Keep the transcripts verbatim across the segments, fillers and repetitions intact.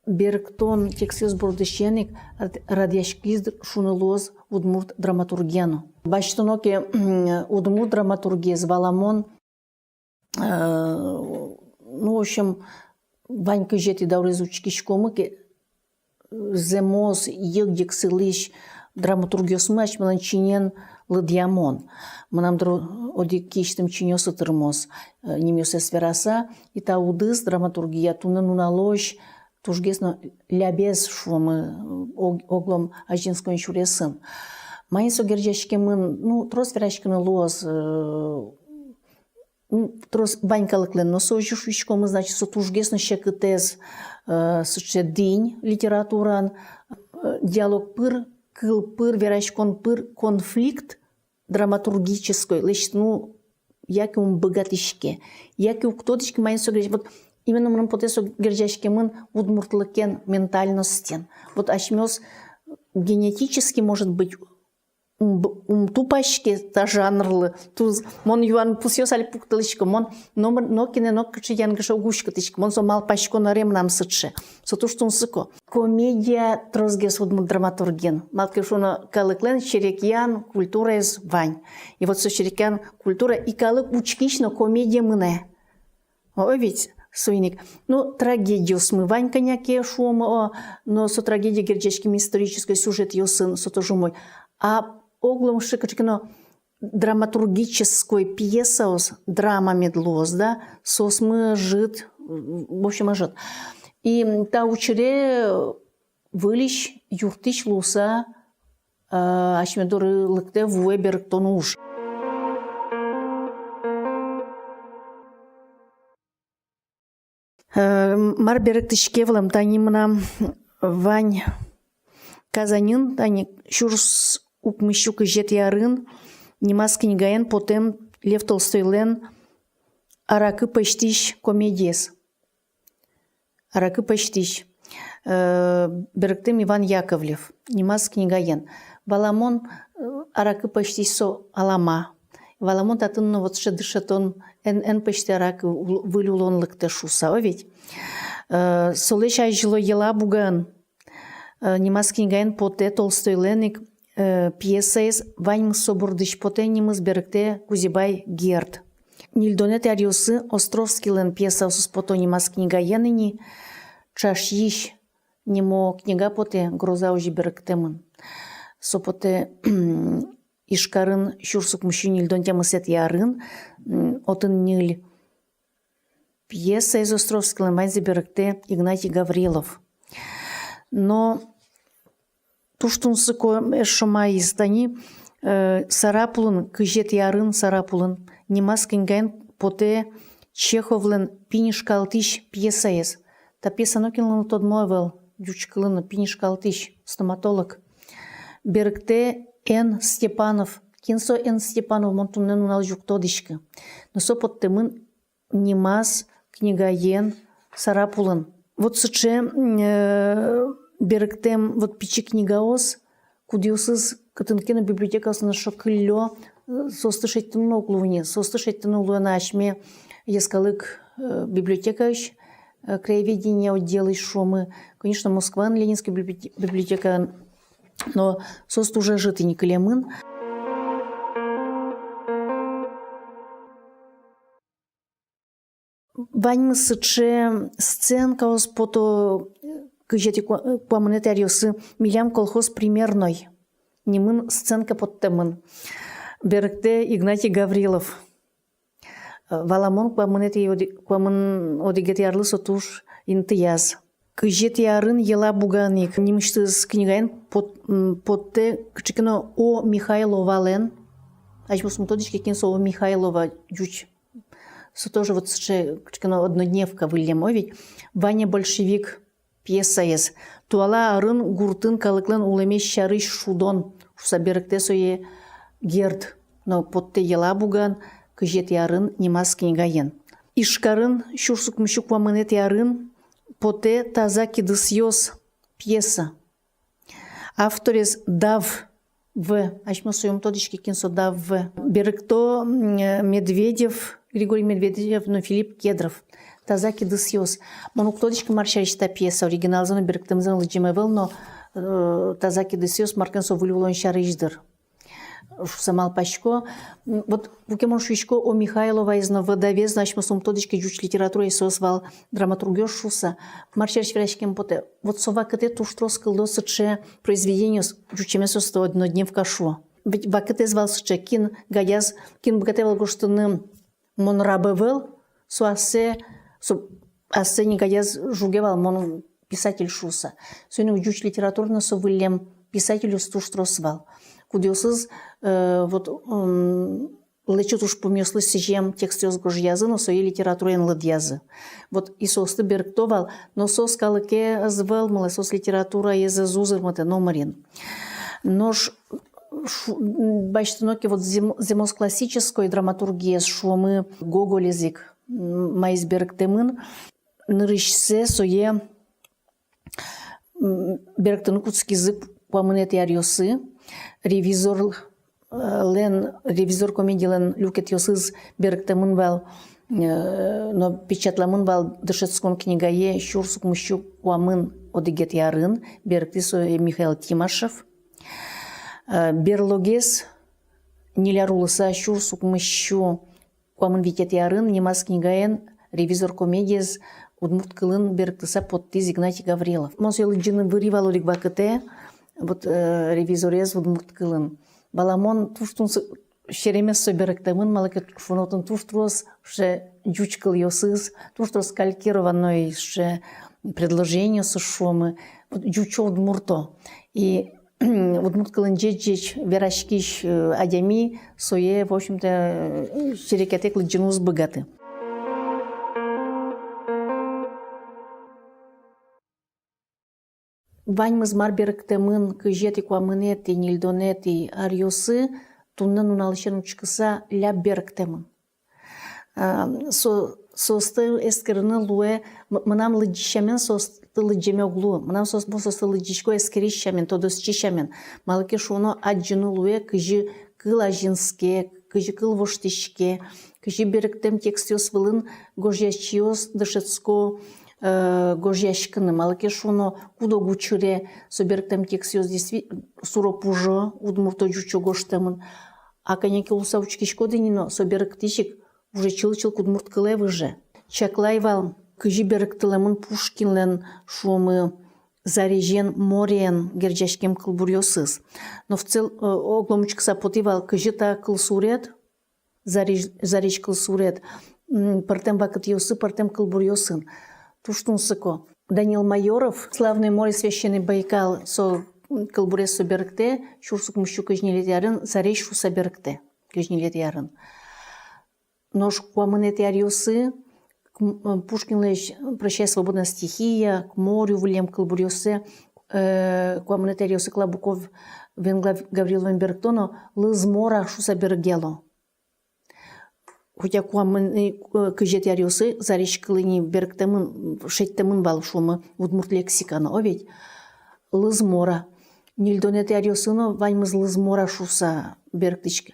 Берыктон текстъёс бордысен ик рад-, радъяськиз, шуыны луоз, удмурт драматургия но. Басьтоно ке удмурт драматургиез, валамон, э, ну, в общем, вань кызетӥ даурез учкиськомы ке, зэмос йыг-йыг сылӥсь драматургъёсмы асьмелэн чиньыен лыдъямон. Мынам дыр одӥг кисьтым чиньыосы тырмоз, э, нимъёссэс вераса, и та удыс, драматургия, туннэ нуналозь тужгес но лябӟиз, шуомы, ог-, оглом азинскон сюресын. Маин со герӟаськемын, ну, трос вераськыны луоз, э, м, трос вань калыклэн но со озьы шуиськомы, значит, со тужгес но секытэз, э, сыӵе динь литератураын, э, диалог пыр, кыл пыр, вераськон пыр конфликт драматургической лэсьтыны яке ум быгатӥське, яке уг тодӥськы, маин со герӟа-, вот именно мыным потэ, со герӟаськемын удмуртлыкен, ментальностен. Вот асьмеос генетически, может быть, ум, ум тупаське та жанрлы. Туж мон юан пусъёс али пуктылӥсько. Мон номыр, нокинэ но кыӵе янгыше уг уськытӥськы. Мон со малпаськон ӧре мынам сыӵе. Со туж тунсыко. Комедия тросгес удмурт драматургиын. Малы ке шуоно, калыклэн серекъян культураез вань. И вот со серекъян культура, и калык учкись но комедие мынэ. О, ведь соин ик. Ну, трагедиосмы вань кӧня ке, шуом, о, но со трагедия герӟаськемын исторической сюжетъёсын, со тоже умой. А оглом сыӵе кыӵе ке но драматургической пьесаос, драма мед луоз, да, соосмы ӧжыт, в общем, ӧжыт. И та учыре выльысь юрттӥсь луыса, а, асьме доры лыктэ, вуэ берыктон уж. Э, мар берыктӥське вылэм, тани мынам вань Казаньын, тани сюрс укмыссю кызетӥ арын нимаз книгаен потэм Лев Толстойлэн «Аракы пӧзьтӥсь» комедиез. «Аракы пӧзьтӥсь». Э, берыктэм Иван Яковлев, нимаз книгаен. Валамон, э, аракы пӧзьтӥсь со алама. Валамон, татын но вот сыӵе дышетон, эн, эн пӧзьты аракы, ул-, выль улон лыктэ шуыса, о ведь. Э, солэсь азьло Елабугаын, э, нимаз книгаен потэ Толстойлэн ик, э, пьесаез, ваньмыз со бордысь потэ, нимыз берыктэ Кузебай Герд. Ньыльдонэтӥ аръёсы Островскийлэн пьесаосыз пото нимаз книгаен ини, «Ӵашйись» нимо книга потэ, «Гроза» озьы берыктэмын. Со потэ Ижкарын сюрс укмыссю ньыльдон тямысэтӥ арын, м, отын ньыль пьесаез Островскийлэн, ваньзэ берыктэ Игнатий Гаврилов. Но туж тунсыко эшшо маиз, тани, э, Сарапулын, кызетӥ арын Сарапулын нимаз книгаен потэ Чеховлэн «Пинь ышкалтӥсь» пьесаез. Та пьеса нокинлы но тодмо ӧвӧл ӟуч кылын, «Пинь ышкалтӥсь», стоматолог. Берыктэ Н. Степанов. Кин со Н. Степанов, мон туннэ нуналозь уг тодӥськы. Но со поттэмын нимаз книгаен Сарапулын. Вот сыӵе, э, берыктэм вот пичи книгаос, кудъёсыз кытын ке но библиотекаосын эшшо кыллё, э, соосты шедьтыны но уг луы ни, соосты шедьтыны луэ на асьме йӧскалык, э, библиотекаысь, э, краеведения отделысь, шуомы, конечно, Москваын Ленинской библиоте-, библиотекаын, но соос туж ӧжыт ини кылемын. Ваньмыз сыӵе сценкаос пото, кызетӥ, куа-, куамынэтӥ аръёсы «Милям колхоз примерной» нимын сценка поттэмын. Берыктэ Игнатий Гаврилов. Валамон, куамынэтӥ оди-, куамын одӥгетӥ арлы со туж интыяз. Кызетӥ арын Елабугаын ик нимысьтыз книгаен пот-, м, поттэ кыӵе ке но О. Михайловалэн. Азьмос ум тодӥське, кин со О. Михайлова, ӟуч. Со тоже вот сыӵе кыӵе ке но однодневка выллем, о ведь. «Ваня большевик» пьесаез. Туала арын гуртын калыклэн улэмез сярысь шудон шуыса берыктэ сое Герд, но поттэ Елабугаын кызетӥ арын нимаз книгаен. Ижкарын сюрс укмыссю куамынэтӥ арын потэ «Таза кидысъёс» пьеса. Авторез Дав В. Асьмеос ум тодӥське, кин со Дав В. Берыкто, м, Медведев, Григорий Медведев но Филипп Кедров. «Таза кидысъёс». Мон уг тодӥськы, мар сярысь та пьеса, оригиналзэ но берыктэмзэ но лыдӟеме ӧвӧл, но, э, «Таза кидысъёс» мар ке но со выль улон сярысь, дыр, шуса малпасько. М, вот куке мон шуисько, О. Михайловаез но, Вӧдавез но, асьмеос ум тодӥське, ӟуч литератураысь соос вал драматургъёс шуса. Мар сярысь вераськеме потэ? Вот со вакытэ туж трос кылдо сыӵе произведениос, ӟучъемез соосты однодневка шуо. Ведь вакытэз вал сыӵе, кин гадяз, кин быгатэ вал гожтыны «Мон раб ӧвӧл», со ассэ, со ассэ ни гадяз жуге вал: «Мон писатель» шуса. Соин ик ӟуч литератураын но со выллем писательёс туж трос вал. Кудъёсыз, э, вот, м, лэчыт ужпумъёслы сӥзем текстъёс гожъязы но сое литератураен лыдъязы. Вот и соосты берыкто вал, но соос калыке ӧз вӧлмылэ, соос литератураез ӧз узырмытэ номырин. Нош шу-, м, басьтоно ке вот зэм-, зэмос классической драматургиез, шуомы, Гоголез ик, м, маиз берыктэмын, нырысьсэ сое, м, берыктыны кутскизы куамынэтӥ аръёсы, «Ревизор», э, лэн, «Ревизор» комедилэн люкетъёсыз берыктэмын вал, э, но печатламын вал дышетскон книгае сюрс укмыссю куамын одӥгетӥ арын, берыктӥз сое Михаил Тимашев. Э, берлогес, ньыль ар улыса, сюрс укмыссю куамын витетӥ арын, нимаз книгаен «Ревизор» комедиез удмурт кылын берыктыса поттӥз Игнатий Гаврилов. Мон сое лыдӟыны выри вал одӥг вакытэ, вот, э, «Ревизорез» удмурт кылын. Валамон, туж тунсыко, серемес со берыктэмын, малы ке шуоно, отын туж трос сыӵе ӟуч кылъёсыз, туж трос калькированной сыӵе предложениосыз, шуомы, вот, ӟучо-удмурто. И удмурт кылын ӟеч-ӟеч вераськись, э, адями сое, в общем-то, э, серекъятэк лыдӟыны уз быгаты. Ваньмыз, мар берыктэмын кызетӥ, куамынэтӥ, ньыльдонэтӥ аръёсы, туннэ нуналысен учкыса, ляб берыктэмын. А, со-, соосты эскерыны луэ, м-, мынам лыдӟись сямен соосты лыдӟеме уг луы. Мынам соос-, мон соосты лыдӟисько эскерись сямен, тодосчи сямен. Малы ке шуоно, адӟыны луэ, кызьы кыл азинске, кызьы кыл воштӥське, кызьы берыктэм текстъёс вылын гожъясьёс дышетско, э, гожъяськыны. Малы ке шуоно, куд-ог учыре со берыктэм текстъёс действи-, суро-пужо, удмурто, ӟучо гожтэмын. А кӧня ке улыса учкиськоды ни но, со берыктӥсь ик уже чылкак удмурт кылэ выже. Чаклай вал, кызьы берыктылэмын Пушкинлэн, шуомы, «Зарезен», «Морен» герӟаськем кылбуръёсыз. Но в цел-, э, оглом учкыса потӥ вал, кызьы та кылсуред, «Зарезь», «Зарезь» кылсуред, м, пӧртэм вакытъёсы, пӧртэм кылбуръёсын. Туж тунсыко. Данил Майоров «Славное море, священный Байкал», со, м, кылбурез со берыктэ, сюрс укмыссю кызь ньылетӥ арын «Зарезь» шуса берыктэ, кызь ньылетӥ арын. Нош куамынэтӥ аръёсы, к-, м, Пушкинлэсь «Прощай, свободная стихия», «К морю» выллем кылбуръёссэ, э, куамынэтӥ аръёсы Клабуков Венглав Гавриловен берыкто но, «Лыз мора» шуса берыкъяло. Хотя куамын, э, кызетӥ аръёсы «Зарезь» кыл ини берыктэмын, шедьтэмын вал, шуомы, удмурт лексикаын, о ведь. «Лыз мора». Ньыльдонэтӥ аръёсы но ваньмыз «Лыз мора» шуса берыктӥське.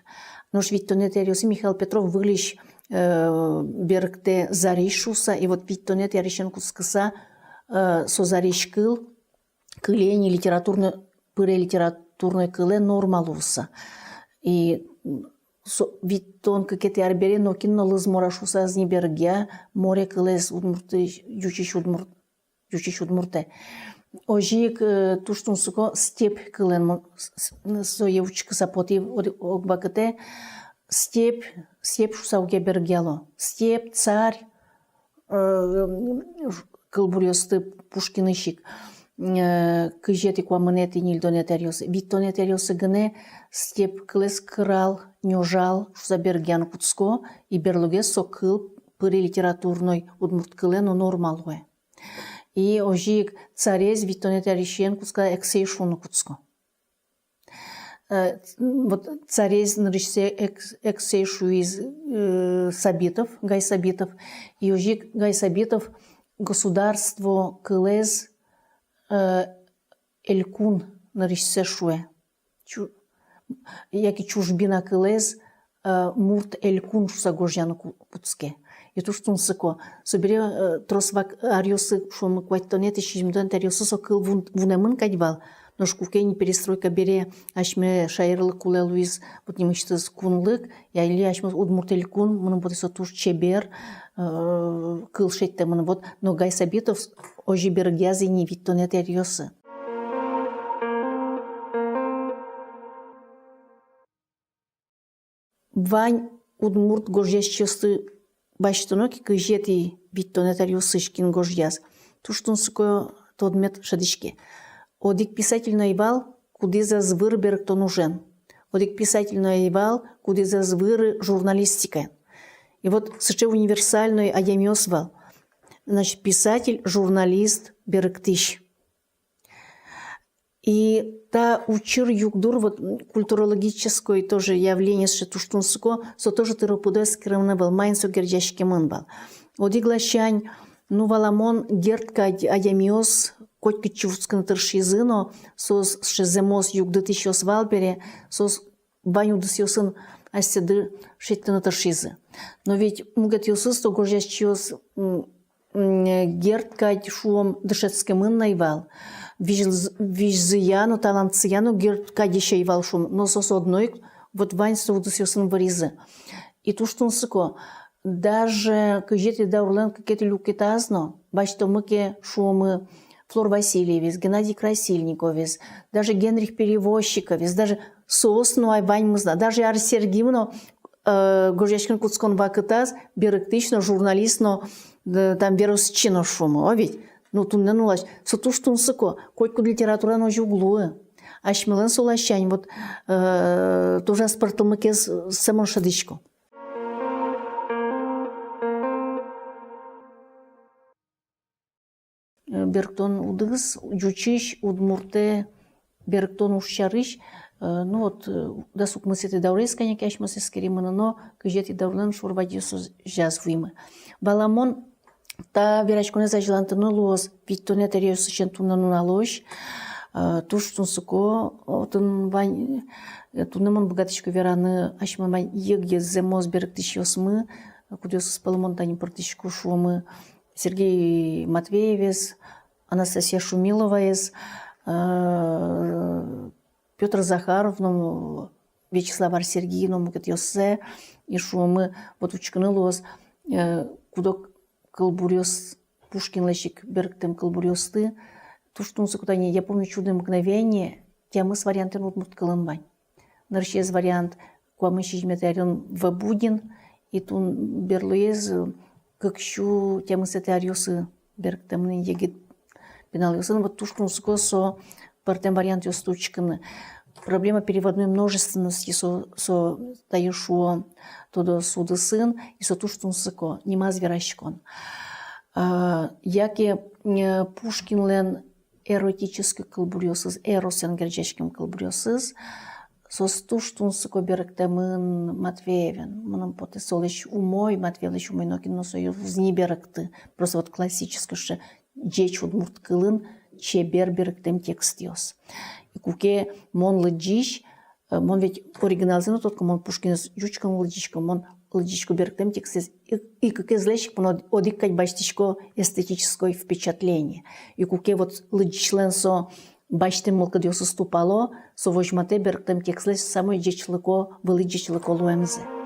Нош витьтонэтӥ аръёсы Михаил Петров выльысь, э, берыктэ «Зарезь» шуса, и вот витьтонэтӥ арысен кутскыса, э, со «Зарезь» кыл кыле ини литературной, пыре литературной кылэ норма луыса. И, м, со, витьтон кыкетӥ ар бере нокин но «Лыз мора» шуса ӧз ни берыкъя море кылэз удмуртысь, ӟучысь удмурт, ӟучысь удмуртэ. Озьы ик, э, туж тунсыко «степь» кылэн, мо-, с-, с-, сое учкыса потӥ ог-, ог вакытэ, «степь», «степь» шуса уг-а берыкъяло. «Степь», «царь», э, кылбуръёсты Пушкинысь ик, э, кызетӥ, куамынэтӥ, ньыльдонэтӥ аръёсы. Витьтонэтӥ аръёсы гинэ «степь» кылэз «кырал», «нёжал» шуса берыкъяны кутско, и берлогес со кыл пыре литературной удмурт кылэ но норма луэ. И озьы ик «царез» витьтонэтӥ арысен кутскыса «эксэй» шуыны кутско. Э, ц-, м, вот «царез» нырысьсэ экс-, «эксэй» шуиз, э, Сабитов, Гай Сабитов. И озьы ик Гай Сабитов государство кылэз, э, «элькун» нырысьсэ шуэ. Чу-, яке чужбина кылэз, э, «мурт элькун» шуса гожъяны ку-, кутске. И туж тунсыко. Собере, э, трос вак аръёсы, шуом, куатьтонэтӥ, сизьымдонэтӥ аръёсы со кыл вун-, вунэмын кадь вал. Нош куке ини перестройка бере асьме шаерлык кулэ луиз, вот, нимысьтыз кунлык, и али асьмеос Удмурт Элькун, мыным потэ, со туж чебер, э, кыл шедьтэмын. Вот, но Гай Сабитов озьы берыктӥз ини витьтонэтӥ аръёсы. Вань удмурт гожъясьёсты басьтоно ке, кызетӥ-витьтонэтӥ аръёсысь кин гожъяз, туж тунсыко тодмет шӧдӥське. Одӥг писатель но ӧй вал, кудӥз ӧз выры берыктон ужен. Одӥг писатель но ӧй вал, кудӥз ӧз выры журналистикаен. И вот сыӵе универсальной адямиос вал. Значит, писатель, журналист, берыктӥсь. И та учыр югдур, вот, м, культурологической тоже явление, сыӵе туж тунсыко, со тоже тыро-пыдо эскеремын ӧвӧл, маин со герӟаськемын вал. Одӥг ласянь, ну, валамон, Герд кадь адямиос котькытчы вутскыны тыршизы но, соос сыӵе зэмос югдытӥсьёс вал бере, соос вань удысъёсын асьсэды шедьтыны тыршизы. Но ведь мукетъёсыз то гожъясьёс, м, м, Герд кадь, шуом, дышетскемын на ӧй вал. Визь-, визьзыя но, талантсыя но Герд кадесь ӧй вал, шуом, но соос одно ик вот вань со удысъёсын выризы. И туж тунсыко, даже кызетӥ даурлэн кыкетӥ люкетаз но басьтомы ке, шуомы, Флор Васильевез, Геннадий Красильниковез, даже Генрих Перевозчиковез, даже соос но ай ваньмыз на, даже Ар Сергим но, э, гожъяськыны кутскон вакытаз берыктӥсь но, журналист но, э, там веросчи но, шуомы, о ведь. Ну, туннэ нуналысь со туж тунсыко, котькуд литератураын озьы уг луы. Асьмелэн со ласянь, вот, э, туж аспӧртэмлыкез, э, сэ мон шӧдӥсько. Э, берыктон удыс, ӟучысь удмуртэ берыктон уж сярысь, э, ну вот, э, дас укмысэтӥ даурез кӧня ке асьмеос эскеримы но, кызетӥ даурлэн шорвадьёсызъяз вуимы. Валамон, та вераськонэз азьлантыны луоз витьтонэтӥ аръёсысен туннэ нуналозь, э, туж тунсыко отын вань, э, туннэ мон быгатӥсько вераны, асьмелэн вань йыгез зэмос берыктӥсьёсмы, кудъёсыз пӧлы мон тани пыртӥсько, шуомы, Сергей Матвеевез, Анастасия Шумиловаез, э, Пётр Захаров но, Вячеслав Ар-Сергий но, мукетъёссэ, и, шуомы, вот учкыны луоз, э, куд-ог кылбуръёс, Пушкинлэсь ик берыктэм кылбуръёсты, туж тунсыко, тани «Я помню чудное мгновенье», тямыс вариантэн удмурт кылын вань. Нырысез вариант куамын сизьыметӥ арын В. Будин, и туннэ берлоез, э, кык сю тямысэтӥ аръёсы берыктэмын ини егит пиналъёсын. Вот туж тунсыко со пӧртэм вариантъёсты учкыны. Проблема переводной множественности, со, со таин шуо тодос удысын, и со туж тунсыко, нимаз вераськон. А, яке, э, Пушкинлэн эротической кылбуръёсыз, эросэн герӟаськем кылбуръёсыз, соос туж тунсыко берыктэмын Матвеевен. Мыным потэ, солэсь умой, Матвеевлэсь умой нокин но соосыз уз ни берыкты. Просто вот классической, сыӵе ӟеч удмурт кылын чебер берыктэм текстъёс. И куке мон лыдӟись, э, мон ведь оригиналзэ но тодӥсько, мон Пушкинэз ӟуч кылын лыдӟисько, мон лыдӟисько берыктэм текстэз, и, и кыкезлэсь ик мон од-, одӥг кадь басьтӥсько эстетической впечатление. И куке вот лыдӟисьлэн со басьтэм мылкыдъёсыз тупало, со возьматэ берыктэм текстлэсь самой ӟечлыко, вылӥ ӟечлыко луэмзэ.